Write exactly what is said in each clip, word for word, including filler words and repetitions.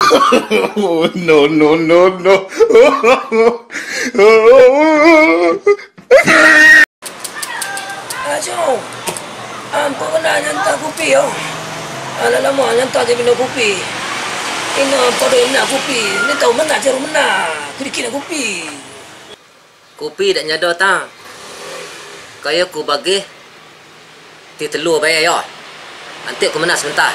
No, no, no, no. Ajo, ambo bana nyanta kupi yo. Alah lamo nyanta jo bino kupi. Ino ambo do ina kupi. Ni tau mena caro mena. Kudikina kupi. Kupi dak nyado ta. Kayo ku bagih ti telua bae yo. Antiak ku mena sabanta.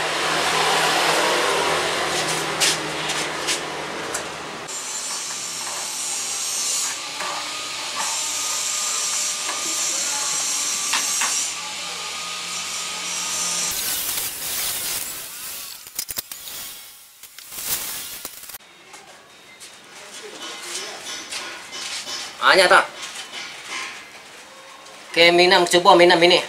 Ah, nya ta. Ke minam, cubo minam ini.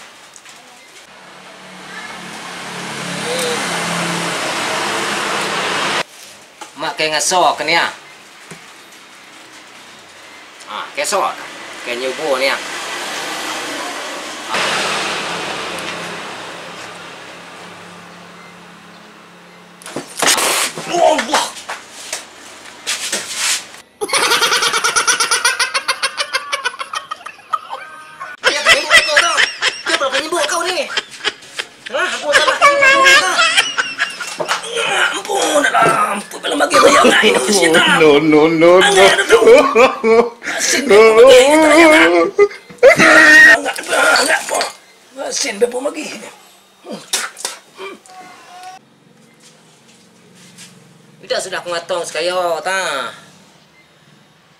Mak ke ngaso ke nia. Ah, ke so. Ke nyubo nia. Allah. Dia penyimbuk kau tu. Dia pernah penyimbuk kau ni. Hah? Aku salah. Ampun, ampun, malam bagi bayang nak ini, si tak. No, no, no, no. Angin tu. Asin, angin tu. Angin, angin, angin. Asin, bepom lagi. Indak sudah ku ngatong sakayo, ta.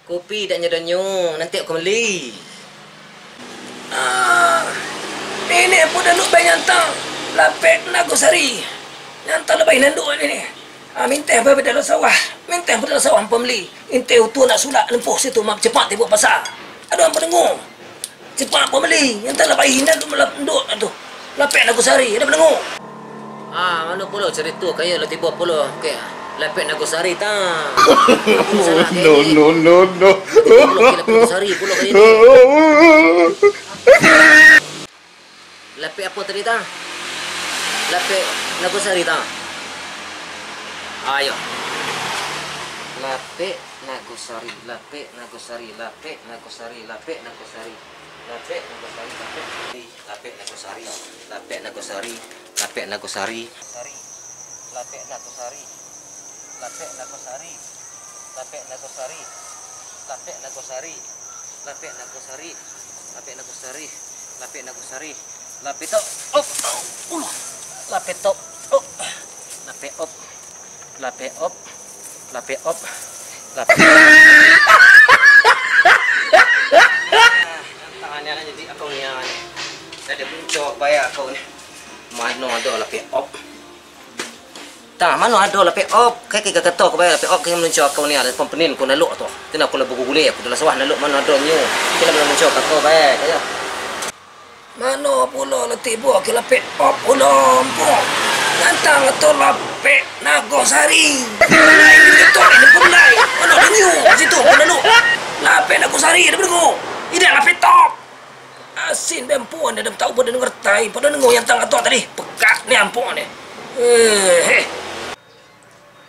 Kopi dak nyo danyo, nanti aku meli. Ah, ini pun dah lupai nyantang. Lapek Nagosari. Nyantang lupai nanduk ini. Ah, minteh apa dalam sawah. Minteh apa dalam sawah, ampo meli. Inteh utuh nak sulak lempoh situ, mak cepat tibo pasar. Aduh, ampo dengo. Cepat pambali, yang tak lah pai indak tu malah endok tu. Lapek Nagosari, ada pendengar? Ah, mano pulo carito kayo lah tibo pulo ke Lapek Nagosari ta. No, no, no, no. Tibo pulo ke Lapek Nagosari pulo kayo ni. Lapek apo tadi ta? Lapek Nagosari ta. Ayo. Lapek Nagosari, Lapek Nagosari, Lapek Nagosari, Lapek Nagosari. Lapek Nagosari, Lapek. Lapek Nagosari, Lapek Nagosari, Lapek Nagosari. Sari, Lapek Nagosari, Lapek Nagosari, Lapek Nagosari, Lapek Nagosari, Lapek Nagosari, Lapek Nagosari, Lapek Nagosari, Lapek tok, op, ulah, Lapek tok, op, Lapek op. Lapek op, lapek op, lapek. Tangannya lah jadi akau ni, ah, ni. Dah ada muncul bayar akau ni. Mano ado lapek op? Tah, mano ado lapek op? Kai kagak kato aku bayar lapek op, kai muncul akau ni, ada pempenin ku naluk tu. Kena aku lah bagugulai, aku dah lah sawah naluk mano ado nyo. Kena muncul akau bayar, kaya. Mano pulo lah tibo ka lapek op pulo, ampo. Nantang atau lapek Nagosari. Lain di tok ini pun lain. Mano denyo situ pun lalu. Lapek Nagosari ada dengo. Indak lapek top. Asin bempuan dah tahu pada dengar tai. Pada dengo yang tang atau tadi. Pekak ni ampo ni. Eh, heh.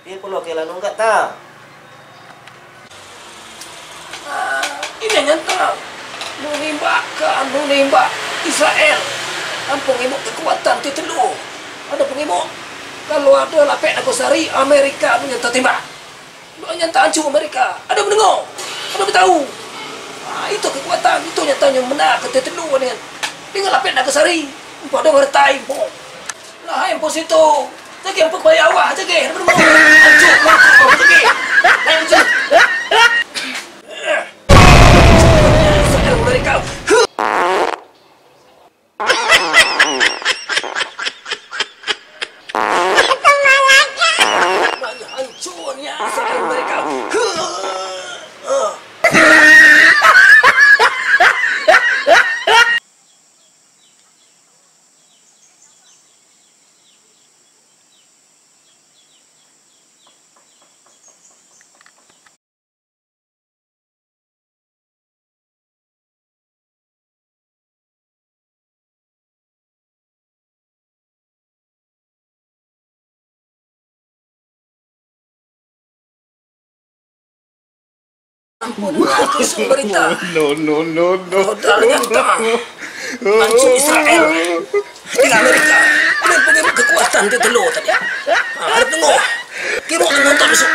Pi pulo ka lah nunggak ta. Ah, indak nyantang. Nunimbak ka nunimbak Israel. Ampo ngimuk kekuatan ti telu. Ado pangimuk. Kalau ado lapek Nagosari, Amerika punyo tatimbak. Lo nyantang ancu Amerika. Ado mandango. Ado batahu. Ah, itu kekuatan. Itu nyatanyo mena ka ti telu ni. Dengan lapek Nagosari. Ampo ado ngartai, ampo. Lah, hai, ampo situ. Cagih, ampo ka bawah, cagih. Aduh, aduh, aduh, cagih. Hai, aduh. Sekarang dari kau. Banyak hancurnya sekarang dari kau. Ampun, ampun, sumbarita. No, no, no, no. Roda nyata. Pancik Israel. Tingga Amerika. Limpo ngemok kakuatan tu telo tadi. Ha, ado pandango. Ngemok tu nonton bisuak.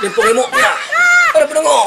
Limpo ngemok dia. Ado pandango.